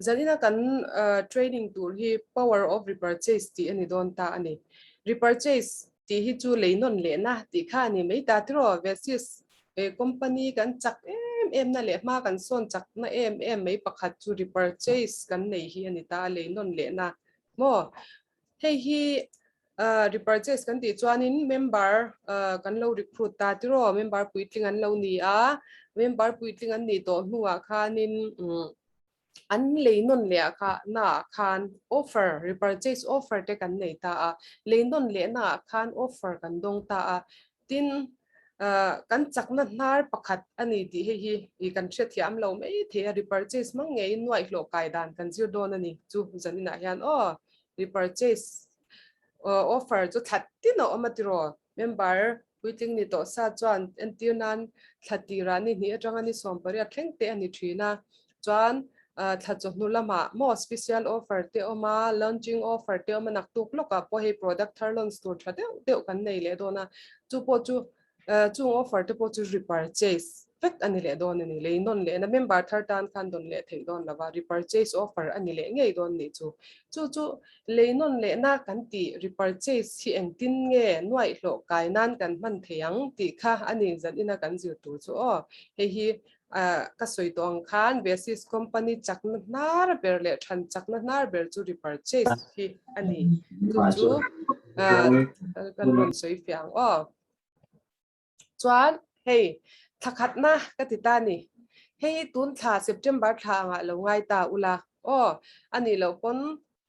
Zanina kan training tur hi power of repurchase tih a ni dawn ta a ni. Repurchase tih hi chu lei nawn lehna tih kha a ni mai ta tiraw? Vesis company kan chak em em na leh hma kan sawn chakna em em mai pakhat chu repurchase kan nei hi a ni ta a, lei nawn lehna maw? Hei hi repurchase kan tih chuanin member kan lo recruit ta tiraw member puitling an lo ni a, member puitling an nih tawh hnuah khanin an lei nawn leh ah kha naah khan offer repurchase offer te kan nei ta a, lei nawn leh naah khan offer kan dawng ta a, tin kan chakna hnar pakhat a ni tih hei hi ih kan hrethiam lo mai thei a, repurchase hmang ngeiin nuaih hlawh kai dan kan zir dawn a ni chu zaninah hian aw. Repurchase offer chu thla tin a awm a tiraw? Member puitling ni tawh sa chuan entir nan thla tirah ni hnih atanga ni 18 thleng te a ni thin a. Chuan thla chawhnu lamah maw special offer te awm a, launching offer te awm a, naktuk lawkah pawh hei product thar launch tur tha deuh deuh kan nei leh dawn a. Chu pawh chu Chung offer te pawh chu repurchase vek a ni leh dawn a ni. Lei nawn lehna member thar tan khan dawn leh theih dawn lova repurchase offer a ni leh ngei dawn nih chu. Chu chu lei nawn lehna kan tih repurchase hi engtin nge nuaih hlawh kai nan kan hman thei ang tih kha a ni zan ina kan zir tur chu aw. Hei hi ka sawi tawh ang khan Vesis company chakna hnar ber leh than chakna hnar ber chu repurchase hi a ni. Chu chu kan rawn sawi fiah ang aw. Chuan hei thla khatna ka ti ta ni. Hei tun thla September thla angah lo ngai ta ula aw a nih loh pawn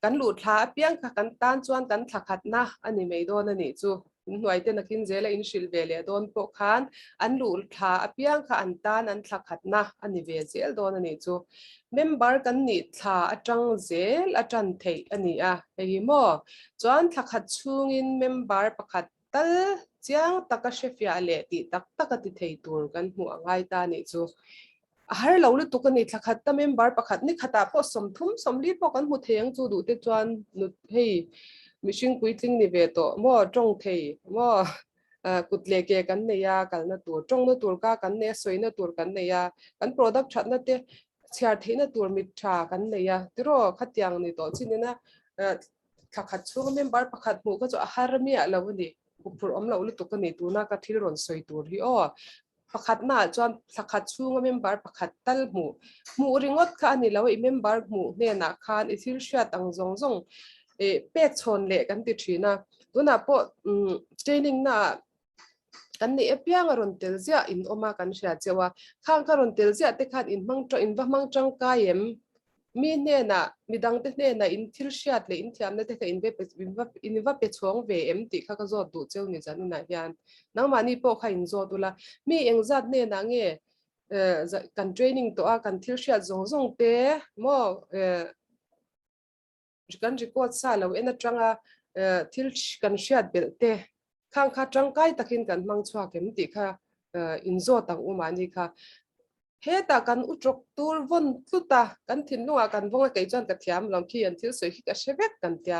kan luh thla apiang kha kan tan chuan kan thla khatna a ni mai dawn a nih chu. In hnuai te nakin zela in hrilh ve leh dawn pawh khan an luh thla apiang kha an tan an thla khatna a ni ve zel dawn a nih chu. Member kan nih thla atang zel a tan theih a ni a, hei hi maw? Chuan thla khat chhungin member pakhat Tal chiang taka hrefiah leh tih tak taka ti thei tur kan hmuh a ngai ta nih chu. A har lo lutuk a ni, thla khat ta member pakhat ni khatah pawh 30 40 pawh kan hmu thei ang chu duh te chuan nut hei mihring puitling ni ve tawh maw tawng thei maw kut leh ke kan nei a kalna tur tawngna tur ka kan nei a sawina tur kan nei a kan product thatna te chhiar theihna tur mit tha kan nei a tiraw khatiang ni tawh chin ina Thla khat chhunga member pakhat hmuh kha chu a har miah lo a ni. Huphurh awm loh lutuk a ni tuna ka thil rawn sawi tur hi aw. Pakhatnaah chuan thla khat chhunga member pakhat tal hmuh. Hmuh ringawt kha a ni lo a, i member hmuh hnenah khan i thil hriat ang zawng zawng pek chhawn leh kan ti thin a. Tunah pawh training naah kan neih apiang a rawn tel ziah in awm a kan hria cheu a, khang kha rawn tel ziah te khan in hmang in va hmang tangkai em? Mi hnenah, midang te hnenah in thil hriat leh in thiamna te kha in ve in va pe chhawng ve em tih kha ka zawt duh cheu ni zaninah hian. Nangmahni pawh kha in zawt ula, mi engzat hnenah nge kan training tawh a, kan thil hriat zawng zawng te maw kan record sa lo en atanga thil kan hriat belh te khang kha tangkai takin kan hmang chhuak em tih kha inzawt ang u mahni kha. Hetah kan u tawk tur vawn tlut a, kan thinlungah kan vawng a kei chuan ka thiam lo khi an thil sawi khi ka hre vek kan tia.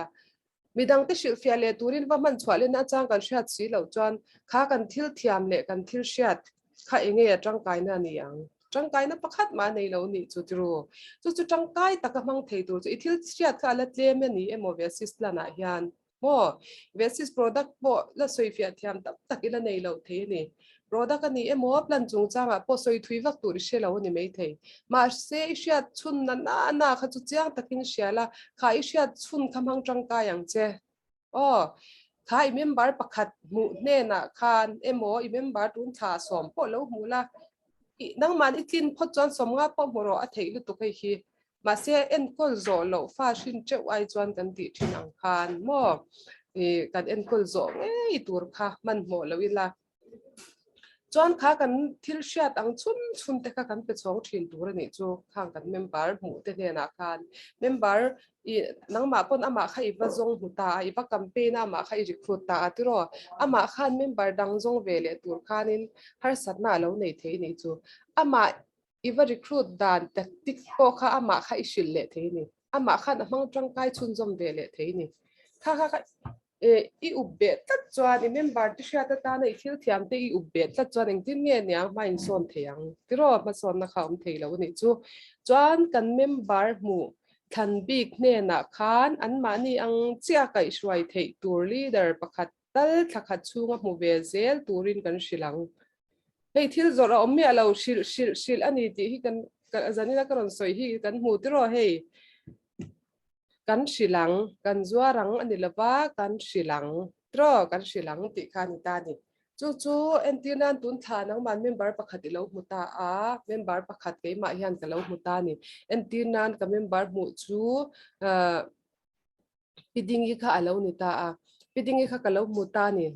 Midangte hrilhfiah leh turin va hman chhuah lehna achang kan hriat si loh chuan kha kan thil thiam leh kan thil hriat kha enge a tangkaina a ni ang. Tangkaina pakhat mah a nei lo nih chu tiru. Chu chu tangkai taka hmang thei tur chu i thil hriat kha a la tlem a ni emaw Vesis plan ah hian maw? Vesis product pawh la sawifiah thiam tam tak i la nei lo thei a ni. Product a ni emaw plan chungchangah pawh sawi thui vak tur i hre lo a ni maithei. Mahse i hriat chhun na na na kha chu chiang takin hria la, kha i hriat chhun kha hmang tangkai ang che. Aw, kha i member pakhat hmuh hnenah khan emaw i member tun thla 10 pawh lo hmuh la, i nangmahni i tlin phawt chuan 50 pawh hmu rawh a theih lutuk hei hi. Mahse enkawl zawh loh fa hrin teuh ai chuan kan tih thin ang khan maw i kan enkawl zawh ngei tur kha hmanhmawh lo ila. Chuan kha kan thil hriat ang chhun chhun te kha kan pe chhawng thin tur a nih chu khang kan member hmuh te hnenah khan member i nangmah pawn amah kha i va zawng hmu ta a, i va campaign a amah kha i recruit ta a tiraw amah khan member dang zawng ve leh tur khanin harsatna a lo nei thei nih chu amah I va recruit dan tactic pawh kha amah kha i hrilh leh thei a ni. Amah khan a hmang tangkai chhunzawm ve leh thei a ni. Kha kha kha. I up beh tlat chuan i member te hriat atana i thil thiam te i up beh tlat chuan engtin nge niang hma insawn thei ang tiraw hmasawnna kha a awm thei lo a nih chu. Chuan kan member hmuh thlan bik hnenah khan anmahni ang chiah kaihhruai theih tur leader pakhat tal thla khat chhunga hmu ve zel turin kan hrilh ang. Hei thil zawrh a awm miah lo hrilh hrilh hrilh a ni tih hi kan zanina ka rawn sawi hi kan hmu tiraw hei. Kan hrilh ang, kan zuar ang a ni lo va, kan hrilh ang tiraw, kan hrilh ang tih kha a ni ta a ni. Chu chu entir nan tun thla nangman member pakhat i lo hmu ta a, member pakhat keimah hian ka lo hmu ta a ni. Entir nan ka member hmuh chu ah Pi Dingi kha a lo ni ta a, Pi Dingi kha ka lo hmu ta a ni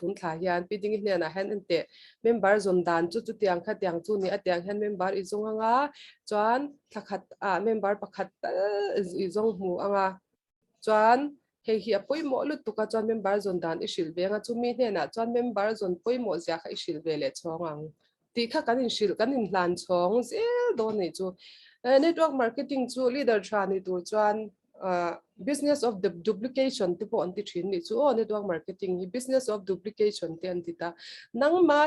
tun thla hian Pi Dingi hnenah hian enteh member zawn dan chu chutiang kha tiang chu ni a tiang hian member i zawng ang a, chuan thla khat ah member pakhat tal i zawng hmu ang a, chuan hei hi a pawimawh lutuk a chuan member zawn dan i hrilh ve ang a, chumi hnenah chuan member zawn pawimawh zia kha i hrilh ve leh chhawng ang tih kha kan inhrilh kan inhlan chhawng zel dawn a nih chu. Network marketing chu leader tha ni tur chuan Business of duplication te pawh an ti thin nih chu aw network marketing hi business of duplication te an ti ta. Nangma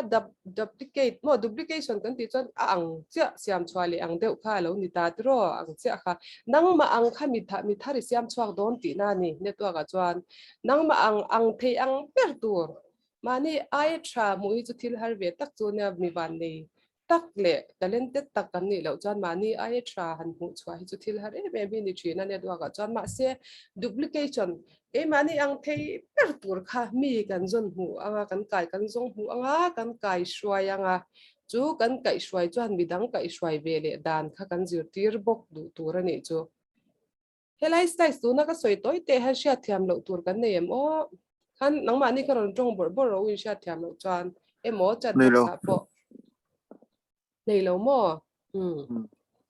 duplicate maw duplication kan tih chuan a ang chiah siam chhuah leh ang deuh kha a lo ni ta tiraw ang chiah kha. Nangma ang kha mi mi thar i siam chhuak dawn tihna a ni network ah chuan. Nangma ang ang thei ang ber tur mahni ai tha hmuh hi chu thil har ve tak chu nia mi van nei tak leh talented tak kan nih loh chuan mahni aia tha han hmuh chhuah hi chu thil har em em hi ni thin a network ah chuan mahse duplication keimahni ang thei ber tur kha mi kan zawn hmuh anga kan kai kan zawng hmuh anga kan kai hruai anga chu kan kaihhruai chuan midang kaihhruai ve leh dan kha kan zirtir bawk duh tur a nih chu. Helai slice tuna ka sawi tawi teh hian hriatthiam loh tur kan nei em aw? Khan nangmahni ka rawn tawng bawrh bawrh rawh u in hriatthiam loh chuan emaw chat Nei lo. box ah pawh nei lo maw? Umm.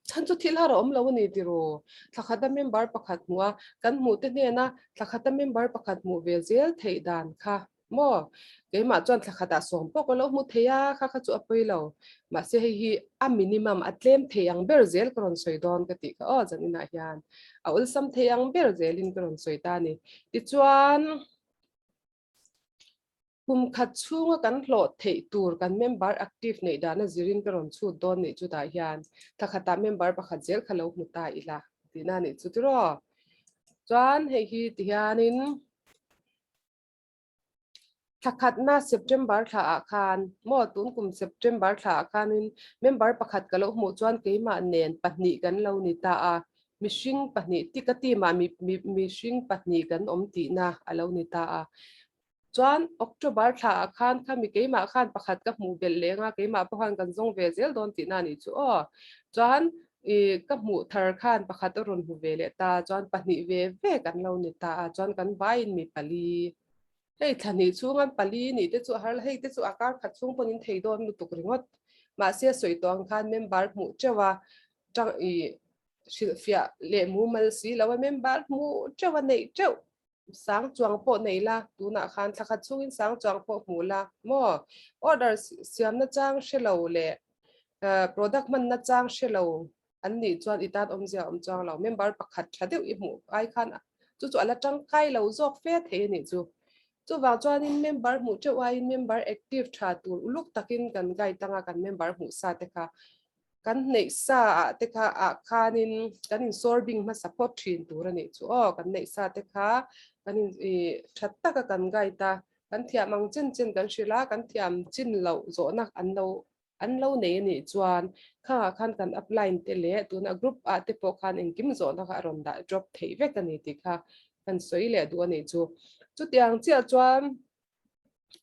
Chhan chu thil har a awm lo a ni tiraw? Thla khata member pakhat hmuh a, kan hmuh te hnena thla khata member pakhat hmuh ve zel theih dan kha Maw? Keimah chuan thla khatah sawm pawh ka lo hmu thei a, kha kha chu a pawi lo. Mahse hei hi a minimum, a tlem thei ang ber zel ka rawn sawi dawn ka tih kha aw zan inah hian. A awlsam thei ang ber zelin ka rawn sawi ta a ni. Tichuan, kum khat chhunga kan hlawh theih tur kan member active neih dana zirin ka rawn chhut dawn nih chutah hian thla khatah member pakhat zel kha lo hmu ta ila tihna a nih chu tiraw? Chuan hei hi tihianin. Thla khatna September thla ah khan maw tun kum September thla ah khanin member pakhat ka lo hmuh chuan keimah nen pahnih kan lo ni ta a, mihring pahnih tika team ah mi mi mihring pahnih kan awm tihna a lo ni ta a. Chuan October thla ah khan khami keimah khan pakhat ka hmuh belh leng a, keimah pawh khan kan zawng ve zel dawn tihna a nih chu aw. Chuan i ka hmuh thar khan pakhat a rawn hmu ve leh ta chuan pahnih ve ve kan lo ni ta a chuan kan vaiin mi pali hei thla hnih chhung an pali nih te chu a har la hei te chu a kar khat chhung pawn in thei dawn lutuk ringawt mahse sawi tawh ang khan member hmuh teuh a tang i hrilhfiah leh mumal si lo a member hmuh teuh a neih teuh sang chuang pawh nei la tunah khan thla khat chhungin sang chuang pawh hmuh la maw order siamna chang hre lo leh product hmanna chang hre lo an nih chuan i tan awmzia awm chuang lo member pakhat tha deuh i hmuh ai khan chu chu a la tangkai lo zawk fe thei a nih chu chuvang chuanin member hmuh teuh aiin member active tha tur uluk takin kan guide anga kan member hmuh sa te kha Kan neih sa ah te kha ah khanin kan insawr bing hmasa phawt thin tur a nih chu aw, kan neih sa te kha kan in ih that taka kan guide a, kan thiam ang chen chen kan hrilh a, kan thiam chin loh zawhna an lo an lo nei a nih chuan khangah khan kan upline te leh tuna group ah te pawh khan engkim zawhna kha a rawn dah drop theih vek a ni tih kha kan sawi leh duh a nih chu. Chutiang chiah chuan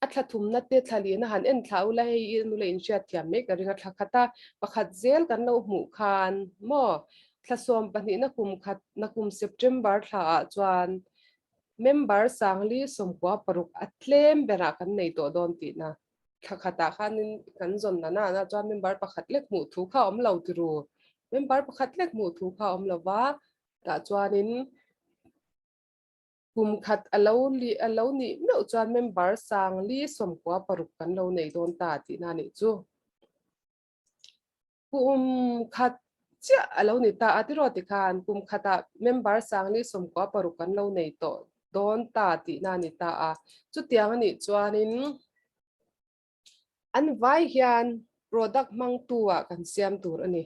a thla thumna te thla lihna han en thla ula hei i nula in hriat thiam mai ka ring a thla khat a pakhat zel kan lo hmuh khan maw thla sawm pahnihna kum khat na kum September thla ah chuan member sangli sawmkua paruk a tlem berah kan nei tawh dawn tihna thla khatah khanin kan zawn na na chuan member pakhat lek hmuh thu kha awm lo tiru member pakhat lek hmuh thu kha awm lova tah chuanin Kum khat a lo li a lo nih meuh chuan member sang li sawmkua paruk kan lo nei dawn ta tihna a nih chu. Kum khat chiah a lo ni ta a tiraw tikhan kum khatah member sang li sawmkua paruk kan lo nei tawh dawn ta tihna a ni ta a. Chutiang a nih chuanin an vai hian product hmangtu ah kan siam tur a ni.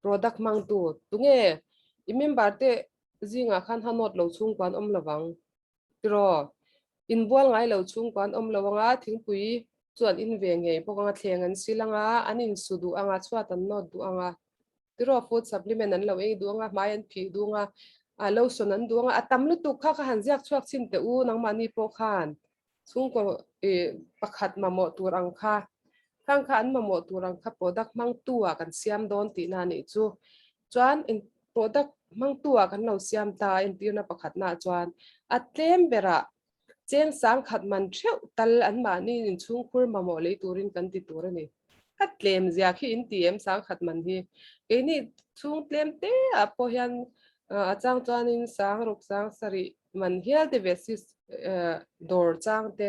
Product hmangtu tunge i member te zingah khan ha nawt lo chhungkua an awm lovang tiraw? Inbual ngai lo chhungkua an awm lo anga thingpui chu an in ve ngei bawk anga thleng an sil anga an insu duh anga chhuat an nawt duh anga tiraw food supplement an lo ei duh anga hmai an phih duh anga ah lotion an duh anga a tam lutuk kha ka han ziak chhuak chhin teh u nangmahni pawh khan chhungkaw ih pakhat mamawh tur ang kha khang kha an mamawh tur ang kha product hmangtu ah kan siam dawn tihna a nih chu chuan eng product hmangtu ah kan lo siam ta a entirna pakhatna ah chuan a tlem berah Cheng sang khat man theuh tal an mahni inchhungkhur mamawh lei turin kan ti tur a ni. Ka tlem zia khi in ti em sang khat man hi. Keini chhung tlem te ah pawh hian a chang chuanin sang ruk sang sarih man hial te ve si dawr chang te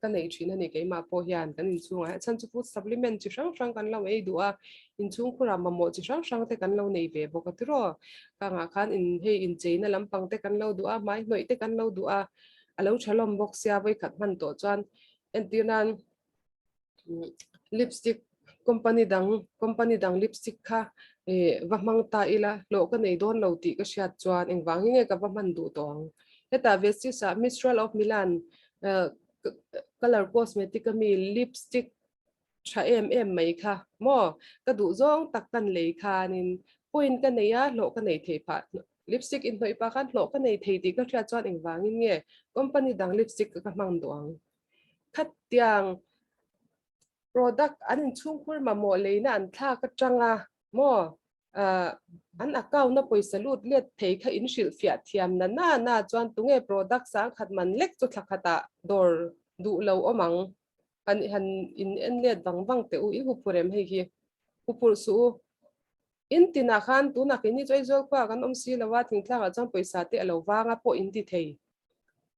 ka nei thin a ni keimah pawh hian kan inchhungah hian. A chhan chu food supplement chi hrang hrang kan lo ei duh a, inchhungkhurah mamawh chi hrang hrang te kan lo nei ve bawk a tiraw. Kangah khan in hei incheina lampang te kan lo duh a, hmai hnawih te kan lo duh a, a lo tha hlawm bawk sia vawikhat hman tawh chuan entir nan lipstick company dang company dang lipstick kha ih va hmang ta ila hlawh ka nei dawn lo tih ka hriat chuan engvang hi nge ka va hman duh tawh ang. Hetah Vestige ah Mistral of Milan colour cosmetic ami lipstick tha em em mai kha maw ka duh zawng tak kan lei khanin point ka nei a hlawh ka nei thei phah lipstick inhnawih pah khan hlawh ka nei thei tih ka hriat chuan engvangin nge company dang lipstick ka hmang duh ang khatiang product an inchhungkhur mamawh leina an thlak atanga maw an account a pawisa lut let thei kha in hrilh fiah thiam na na na chuan tunge product sangkhat man lek chu thla khatah dawr duh lo awm ang. Han han in en let vang vang teh u, i huphur em hei hi? Huphurh suh u. In tinah khan tunah keini chu Aizawl khuaah kan awm si lo a, thingtlangah chuan pawisa te a lo vang a pawh in ti thei.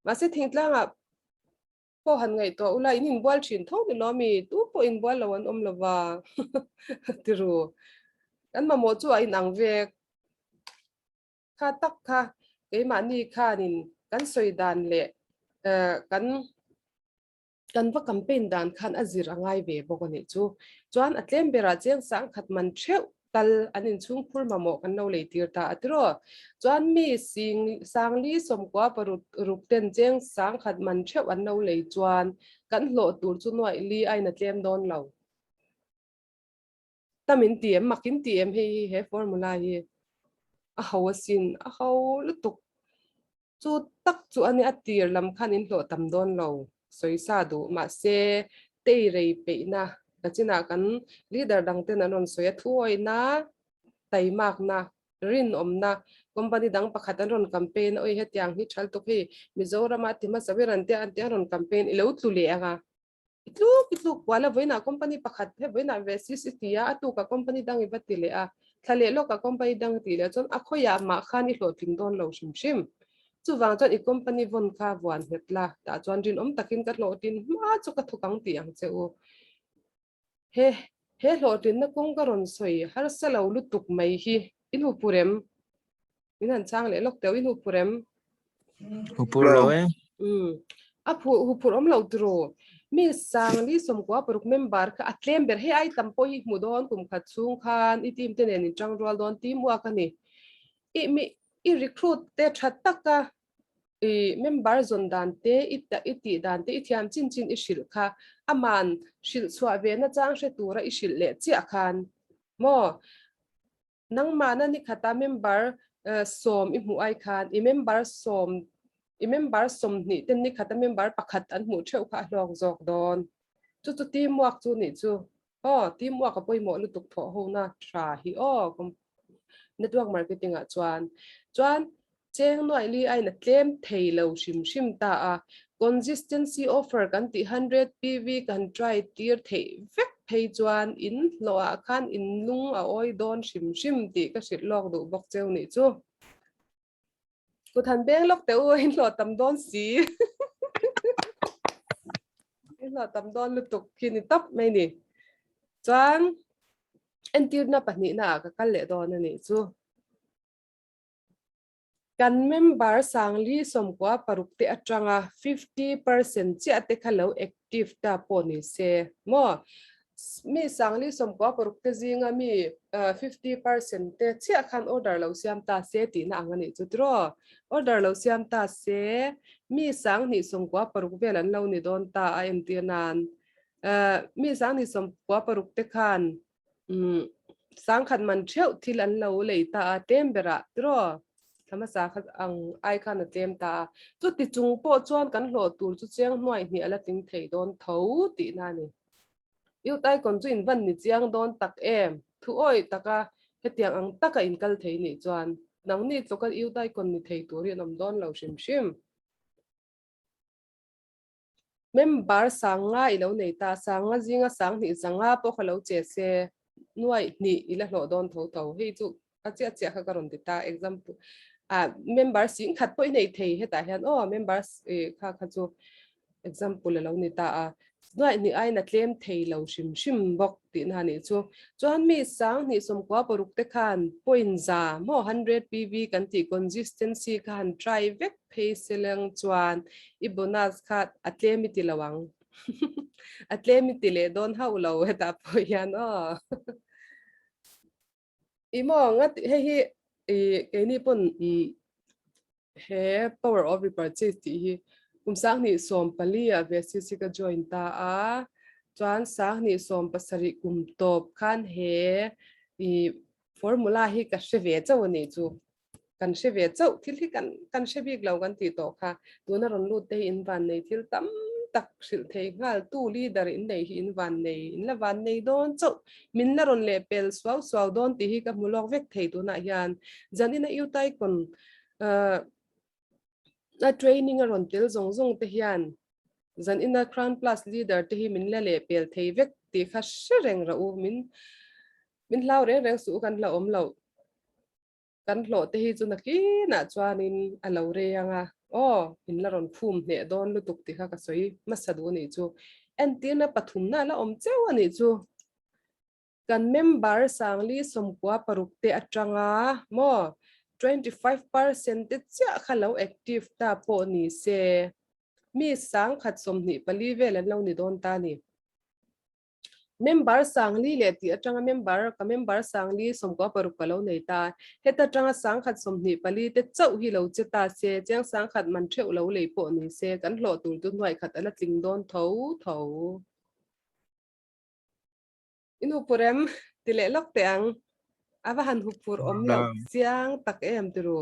Mahse thingtlangah pawh han ngaihtuah ula in inbual thin tho ni lo mi, tu pawh inbual lo an awm lo va ti ru. Kan mamawh chu a inang vek. Kha tak kha keimahni khanin kan sawi dan leh kan kan va campaign dan khan a zir a ngai ve bawk a nih chu. Chuan a tlem berah chiang sang khat man theuh tal an inchhung phur mamawh kan lo lei tir ta a tiraw. Chuan mi sing sangli sawmkua paruk ruk ten cheng sang khat man theuh an lo lei chuan kan hlawh tur chu nuaih li a in a tlem dawn lo. Tam in ti em mak in ti em hei hi he formula hi a ho asin a ho lutuk. Chu tak chu a nia a tir lam khan in hlawh tam dawn lo sawi sa duh mahse tei rei peihna ka chinah kan leader dang ten an rawn sawi a thuawihna taimakna rinawmna company dang pakhat an rawn campaign a oi hetiang hi thal tuk hei Mizoram a ti hmasa ber an tia an tia an rawn campaign i lo tlu leh ang a i tluk i tluk kual a vawiinah company pakhat he vawiinah ve sis i ti a a tukah company dang i va ti leh a thla leh lawkah company dang i ti leh chuan a khawiah mah khan i hlawhtling dawn lo hrim hrim chuvang chuan i company vawn kha vuan nghet la tah chuan rinawm takin ka hlawhtlin hma chu ka thawk ang tih ang che u he he hlawhtlinna kawng ka rawn sawi harsa lo lutuk mai hi i hnuhpur em min han chang leh lawk teuh i hnuhpur em Hupur lo e. Um a phu hupur awm lo turu mi sang li sawmkua paruk member kha a tlem ber hei ai tam pawh hi hmu dawn kum khat chhung khan i team te nen in tang rual dawn team work a ni i mi i recruit te tha taka i member zawn dan te i i tih dan te i thiam chin chin i hrilh kha aman hrilh chhuah ve na chang hre tura i hrilh leh chiah khan maw Nangmahna ni khata member sawm i hmuh ai khan i member sawm i member sawmhnih ten ni khata member pakhat an hmuh theuh kha a hlawk zawk dawn. Chu chu team work chu nih chu. Aw team work a pawimawh lutuk thawh hona tha hi aw network marketing ah chuan. Chuan Cheng nuaih li aiin a tlem thei lo hrim hrim ta a, consistency offer kan tih 100 PV kan try tir theih vek phei chuan in hlawhah khan in lung a awi dawn hrim hrim tih ka hrilh lawk duh bawk cheu nih chu. Kut han beng lawk teh u, in hlawh tam dawn si. In hlawh tam dawn lutuk khi ni tawp mai ni. Chuan entirna pahnihna ah ka kal leh dawn a nih chu. Kan member sangli 16 te atanga 50% chiah te kha lo active ta pawh ni se maw? Mi sangli 16 te zinga mi 50% te chiah khan order lo siam ta se tihna ang a nih chu tiraw? Order lo siam ta se mi 1096 vel an lo ni dawn ta a entir nan mi 1096 te khan 10,000 man theuh thil an lo lei ta a tlem berah tiraw thla hmasa kha ang ai khan a tlem ta a chuti chung pawh chuan kan hlawh tur chu chiang hnuai hnih a la tling thei dawn tho tihna a ni. Youth Icon chu in van ni chiang dawn tak em? Thu awih taka hetiang ang taka in kal thei nih chuan nangni tluka Youth Icon ni thei tur hi an awm dawn lo hrim hrim. Member 50 i lo nei ta, 50 zinga 20 zanga pawh kha lo che se 200 i la hlawh dawn tho tho. Hei chu a chiah chiah kha ka rawn ti ta example a member 10,000 pawh i nei thei hetah hian aw member kha kha chu example a lo ni ta a. 200 aiin a tlem thei lo hrim hrim bawk tihna a nih chu. Chuan mi 2096 te khan point za maw 100 PV kan tih consistency kha han try vek phei seleng chuan i bonus kha a tlem i ti lo ang. A tlem i ti leh dawn hauh lo hetah pawh hian aw. I maw nga hei hi i keini pawn he power of repurchase tih hi kum 2014 ah VCC ka join ta a chuan 2017 kum tawp khan he i formula hi ka hre ve chauh a nih chu kan hre ve chauh thil hi kan kan hre bik lo kan tih tawh kha tuna rawn lut te hi in van nei thil tam tak hrilh thei nghal tu leader in nei hi in van nei in la van nei dawn chauh min la rawn leh pel suau suau dawn tih hi ka hmu lawk vek thei tunah hian zanin a youth icon a training a rawn tel zawng zawng te hian zanin a crown plus leader te hi min la leh pel thei vek tih kha hre reng rawh u min min hlau reng reng suh u kan hlauhawm loh. Kan hlawh te hi chu nakinah chuanin a lo rei ang a, aw, in la rawn phum hneh dawn lutuk tih kha ka sawi hmasa duh a nih chu. Entirna pathumna a la awm cheu a nih chu. Kan member 4096 te atanga maw 25% te chiah kha lo active ta pawh ni se, mi 1024 vel an lo ni dawn ta a ni. Member 40 leh tih atanga member ka member 4096 ka lo nei ta. Heta atanga 1024 te chauh hi lo che ta se, chiang 10,000 man theuh lo lei pawh ni se, kan hlawh tur chu hnuai khat a la tling dawn tho tho. In huphur em? Ti leh lawk teh ang. A va han huphur awm loh chiang tak em tiru.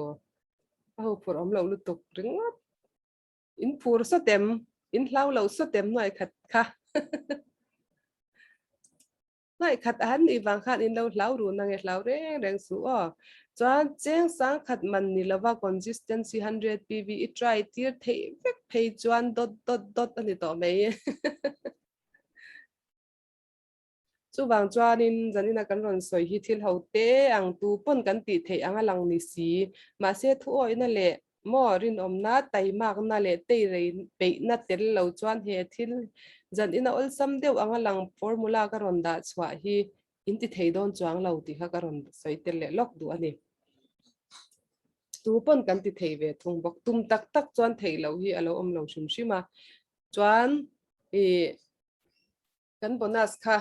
A huphur awm loh lutuk ringawt. In phur sawt em? In hlau lo sawt em hnuai khat kha? Hnuai khat a han nih vang khan in lo hlau run ange hlau reng reng suh aw. Chuan cheng 10,000 man ni lova consistency 100 PV i try tir theih vek phei chuan dot dot dot a ni tawh mai. Chuvang chuanin zanina kan rawn sawi hi thil ho te ang tu pawn kan tih theih ang a lang ni si. Mahse thu awihna leh maw rinawmna, taimakna leh teirei peihna tel lo chuan he thil zanina awlsam deuh ang a lang formula ka rawn dah chhuah hi in ti thei dawn chuang lo tih kha ka rawn sawi tel leh lawk duh a ni. Tu pawn kan ti thei ve thung bawk. Tum tak tak chuan theih loh hi a lo awm lo hrim hrim a. Chuan i Kan bonus kha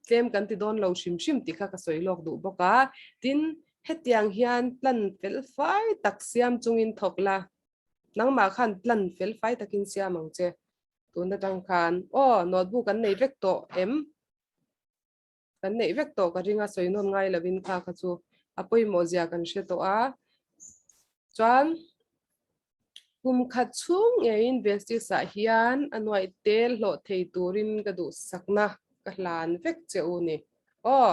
tlem kan ti dawn lo hrim hrim tih kha ka sawi lawk duh bawk a. Tin, hetiang hian plan fel fai tak siam chungin thawk la, nangmah khan plan fel fai takin siam ang che. Tun atang khan, aw, notebook kan nei vek tawh em? Kan neih vek tawh ka ring a, sawi nawn ngai lovin kha kha chu a pawimawh zia kan hre tawh a. Chuan, Kum khat chhung ngeiin Vestis ah hian a nuaih tel hlawh thei turin ka duhsakna ka hlan vek che u ni. Aw,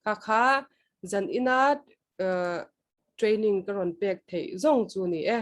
kha kha zan ina training ka rawn pek theih zawng chu ni e.